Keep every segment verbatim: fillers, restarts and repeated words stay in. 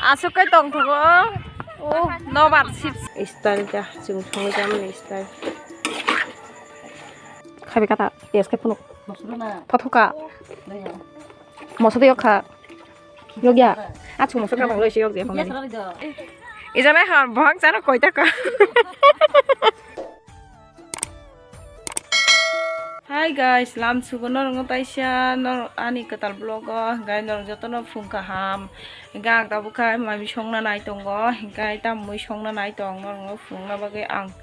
Aswk kai tongthogo. O, nobar chips. Style ja, chwng songwi chamani style. Khabi kata, yes, khai phunuk. Thothoka. Moso de yokha. Yokya. Achu moso kha banglo isi yokya. Ijana ha, bohang chana koita ka. Hi guys, lam sugo norok taisa nor ani kwtal vlog o, guys, norok jotono phung kaham. Hingke ang tabuk khe mami songna nai tongo, hingke tamwi songna nai tong norok phungna bagwi ang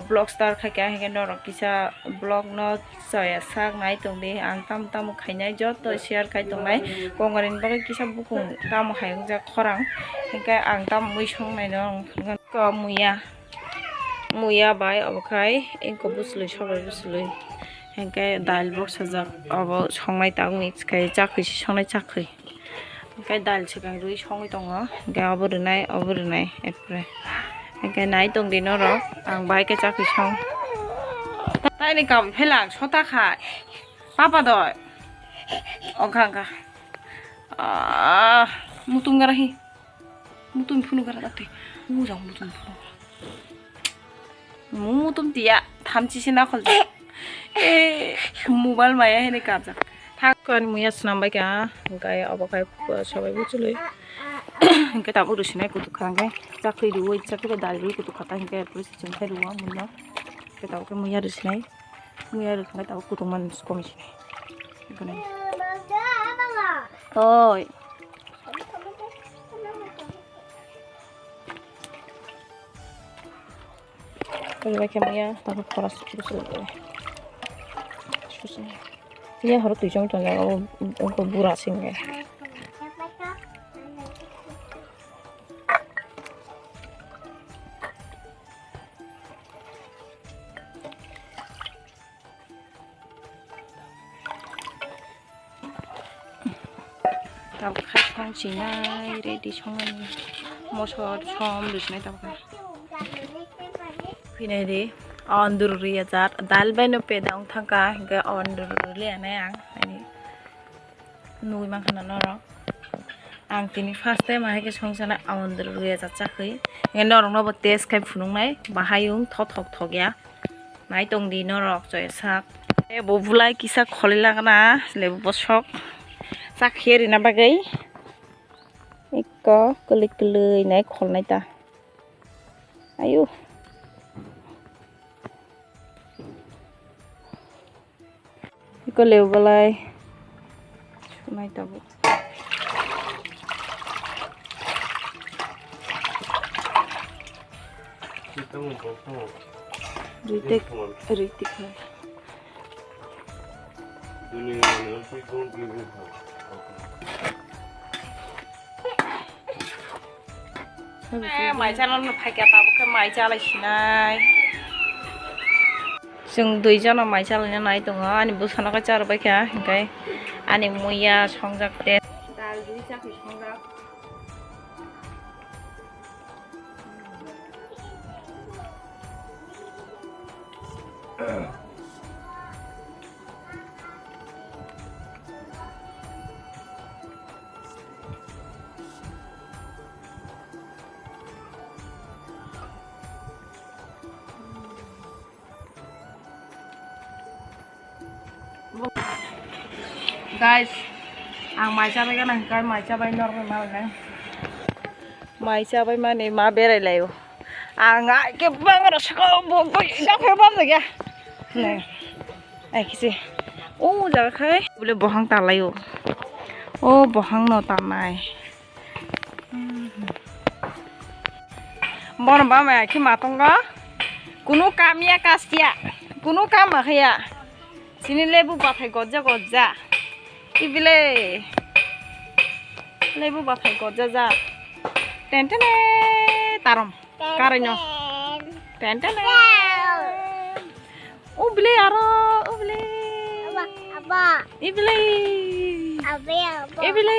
vlog start khaikha, hingke norok kisa vlog no chaya sak nai tong di, ang tamo tamo khainai joto share khai tongnai, kongoreni bagwi kisa bukung tamo hai wngjak khorang, hingke ang tamwi songnai no muya. Muya bai obo khai engko bwchwlwi sobai bwchwlwi. Hingke dal boksajak obo songnai tabuk mix khai chakri se songnai chakri. Hingke dal swkang rwi songwi tongo. Hingke obo rwnai obo rwnai epre. Hingke nai tongdi norok ang bai khe chakri song. Taini kam phelang sota khai. Papa doi. Ongkha ongkha. Ah, mutung garahi. Mutung phunu gara dati. Ujang mutung phunu. Mutung tiya thamchi se nakhol. Eh, mobile maya hene kajak. Thak ko ani muya swnam bai kha. Hingkai obo khai sobai bwchwlwi. Hingkai tabuk rwsinai kutuk kha hingkai. Chakri rwui chakri dal rwui kutuk kha ta hingkai puri se chengkhai rwo muya. Hingkai tabuk khe muya rwsinai. Muya rwkha hingkai tabuk kutuk man komi sinai. Oi. Kaibai khe maya, tabuk khora susu susu. Susu. Iya, horo twi chong tong jago, o, o, o, bura sing khe. Tabuk khai thang chinai ready songnani mosor som rwsinai tabuk khai. Phinai di ondur rwya jat dal bai no peda wng thangkha hingke ondur rwliya nai ang ani nugui mankha na norok. Ang tini first time ahai khe songchana ondur rwya jat chakri hingke norok no bo test khai phunuknai bahai wng thothok thokya. Nai tong di norok choi sak. Tei bo bulai kisa kholi lagna lebu bosok chakhe rina bagwi. Ikko kwlwi kwlwi nai kholnai ta. Ayu. Ikko lebu bulai. Sunai tabuk. Ritik, ritik hai. Eh, mai chana no phaikha tabuk khe mai chalai sinai. Chwng dui jona mai chalaina nai tongo, ani bwsano khe charwbaikha, hingkhe ani muya songjak tei dal rwi chakri songjak. Guys, ang mai chabai gana hingkhe mai chabai norok bai malai nai. Mai chabai mani ma berai laio. Ang ai khe bangaro saka bo goi da khe bam jaga. Nai. Ai kisi. O jaga khai bole bohang ta laio. O bohang no ta nai. Bono bamai khe ma tongo. Kunu kam ya kas ya. Kunu kam ma khe ya. Sini lebu bathai gojja gojja. Ibile. Lebu bathai gojja ja. Ten ten tarom. Karai no. Ten ten. Ubli aro, ubli. Aba, aba. Ibli. Abi, aba. Ibli.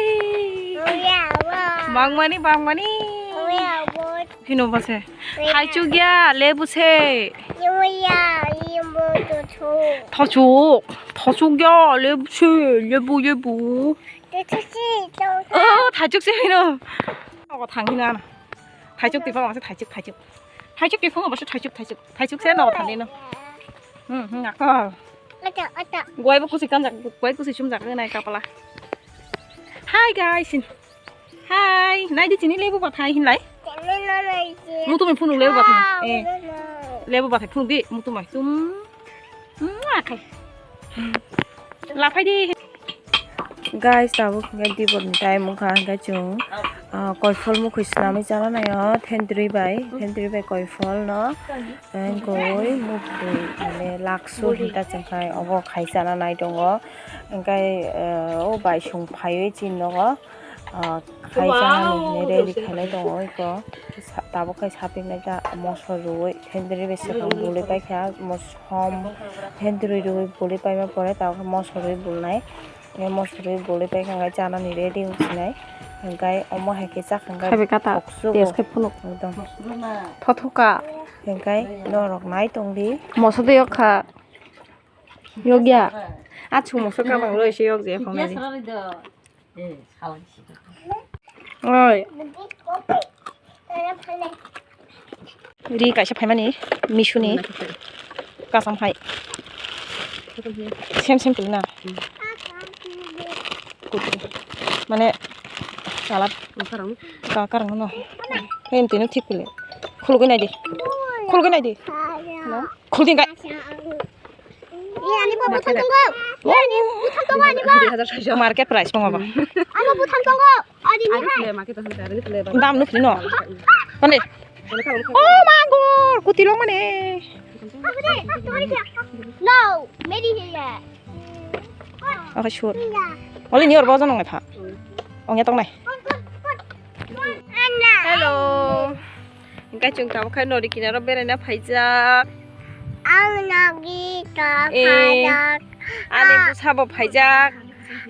Abi, aba. Bangmani, bangmani. Abi, aba. Hino base. Abi. Thaichuk ya, lebu se. Lebu ya, lebu thochuk. Thochuk. Thochuk ya, lebu se, lebu, lebu. Thochuk se, thochuk. Oh, thaichuk se hino. Obo thang hino ano. Thaichuk tiphang obo se thaichuk, thaichuk. Thaichuk tiphang obo se thaichuk, thaichuk. Thaichuk se no thang hino. Hmm, hmm, ako. Ata, ata. Guai bo kusi kanjak, guai kusi sumjak nai kapala. Hi guys. Hi, nai di chini lebu bathai hinlai. Mutu mai phunu lebu bathai. Eh. Lebu bathai phunu di mutu mai tum. Hmm, akai. Laphai di. Guys, tabuk hwnkhe dibor ni time wngkha, hwnkhe chwng, ah, koiphol mukhwi swnamwi chana naio, thendri bai, thendri bai koiphol no, tei koi mukhwi, mane, laksu hinta chwngkhai obo khai chana nai tongo, hwnkhe, eh, o bai song phaiwi chini nogo, ah, khai chana ni hinwi ready khailai tongo iko, tabuk khai sapiknai ta moso rwui, thendri bai swkang bului paikha, moso. Hom, hentwrwi rwui boli paima pore tabuk moso rwui bulnai. Moso rwui boli paikha hwnkhe chanani ready wngsinai. Hwnkhe omo hai khe chakha hwnkhe khaibai kata, oksugo. Test khai phunuk. Ekdom. Thothoka. Hwnkhe norok nai tongdi. Moso de yok kha. Yokya. Achu moso kamang roi se yok je phone di. Oi. Ri kaisa phaimani misuni kasam hai. Sem sem tuli na. Kutri. Mane salad. Ka karang no. Em tino thik pile. Khulugwi nai di. Khulugwi nai di. Hello. Khuldi kai. Ani bo buthang tongo. Ani buthang tongo ani bo. Market price tongo ba. Ani bo buthang tongo. Ani ni hai. Dam nukli no. Pande. Oh my god, kuti long mane. No, meri hiya. Okay, sure. Oli ni or bozo nong pha. Ong ya tong nai. Hello. Hingke chwng tabuk khe nodi kinaro beraina phaijak. Ang nogi to Eh, phaijak. Ani bwsa bo phaijak.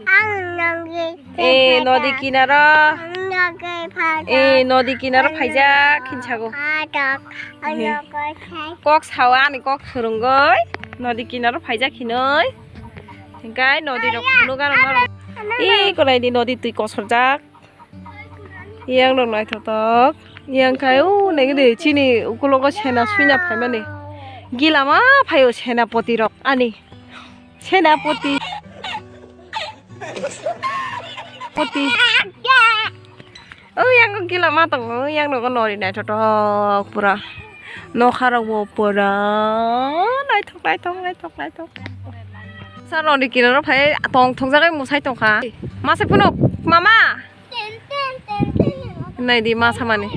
Ang nogi to Eh, phaijak. Nodi kinaro. Ang nogi phaijak. Eh, nodi kinaro phaijak, hinsago. Phaijak. Ang Eh. nogi thai. Kok sawa ani kok surungoi. Nodi kinaro phaijak hinoi. Hingke nodi rok phunuk ano norok. Ih, kolai di nodi twi kosorjak. Yang rok naithotok. Yang khai o neng de chini ukulogo sena suina phaimani. Gila ma phaio senapoti rok ani. Senapoti. Poti. O yang gila ma tongo, yang nogo nori naithotok pura. Nokha rok bo pura naithok, naithok, naithok, naithok. Sa nori kinaro phai tong thok jagai musai tongkha. Masa phunuk mama. Nai di ma samani.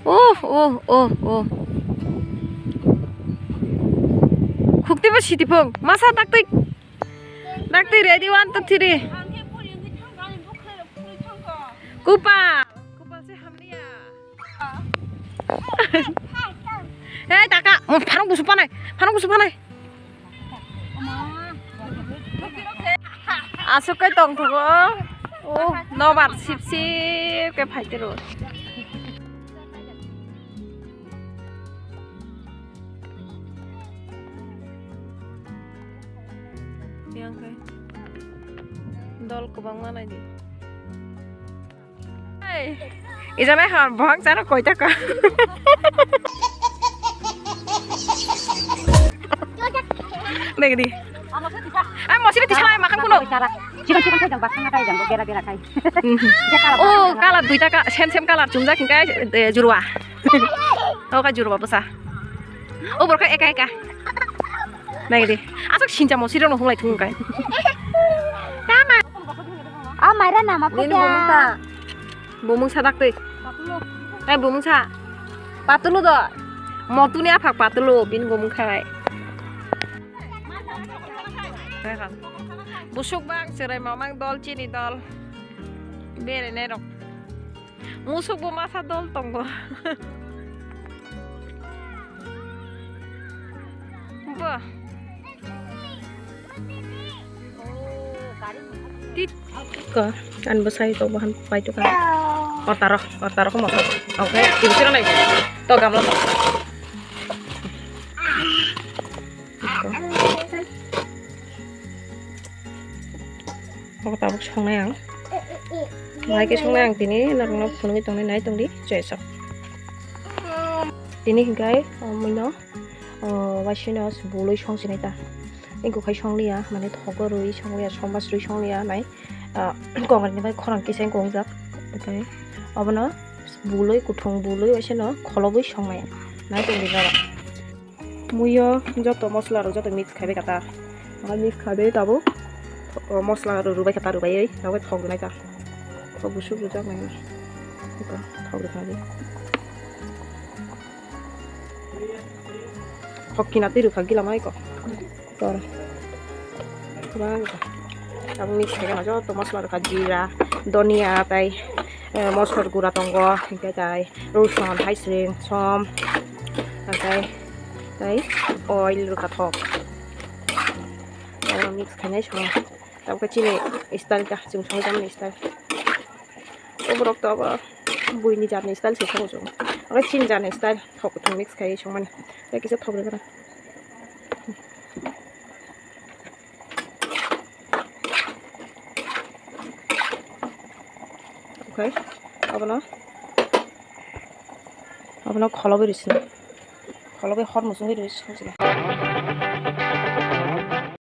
Oh, oh, oh, oh. Khukti bo siti phung. Masa daktui. Daktui ready, one, two, three. Kupa. Kupa se hamliya. Hei, taka. Mo pharang busu panai. Pharang busu panai. Aswk kai tongthogo. Oh, nobar sip sip khe phaitero. Yang khe dol kwbangma naidi. Ijanai hor bohok jaro koi taka. Nagdi. Ai mosiri tisa lai makan kuno. Chikon chikon khai jang basang kai jang bera bera khai. Oh, kalar dui taka, same same kalar chumjak hingkai jurwa. Oh, ka jurwa bwsa. Oh, borok eka eka. Nai de. Asok sincha mo sirano hunglai thung kai. Tama. A maira nama Nini phuta. Bumung sa. Bumung sa dak tei. Patulu. Ai bumung sa. Patulu do. Motuni aphak patulu bin bumung khai. Busuk bang serai mamang dol chini dol. Bere nerok. Musuk bo masa dol tongo. Bo. Tit. Ko, an bo sai to bahan pai to kan. Ortaro, ortaro ko motor. Oke, ini kira nai. To gamla to. Ko. Obo tabuk songnai ang. Bahai khe songnai ang tini norokno phunugwi tongnai, nai tongdi, joyasok. Tini hinkhe, o, muino, o, waisino bulwi songsinai ta. Ingkuk hai songliya, mane thogo rwi songliya, somas rwi songliya, nai, a, kongorni bai khorang kisa wngkuk wngjak. Obono bulwi, kuthung bulwi waisino kholobwi songnai, nai tongdi norok. Muiyo joto mosla rok joto mix khaibai kha ta. Ang mix khaibai tabuk, o, mosla rok rubai kha ta, rubai oi tabuk thok rwnai ta. Thok busuk rwjak nai. Ito thok rwkha di. Thok kina twi rwkha gila mai ko. Tor. Tabuk mix khai kha joto mosla rwkha, jira, donia tai, eh, mosor gura tongo, hinkhe tai. Rosun, haisring, som, omotai tei oil rwkha thok. Oro mix khainai song. Tabukhe chini style ta, chwng songwi tongmani style. Oborok to abo buini jatni style se songo chwng. Obo chini jatni style, thok kuthung mix khaiwi songmani. Tei kisa thok rwgana. Oke, abono, abono kholobwi rwsini, kholobwi hor muchungwi rwsini.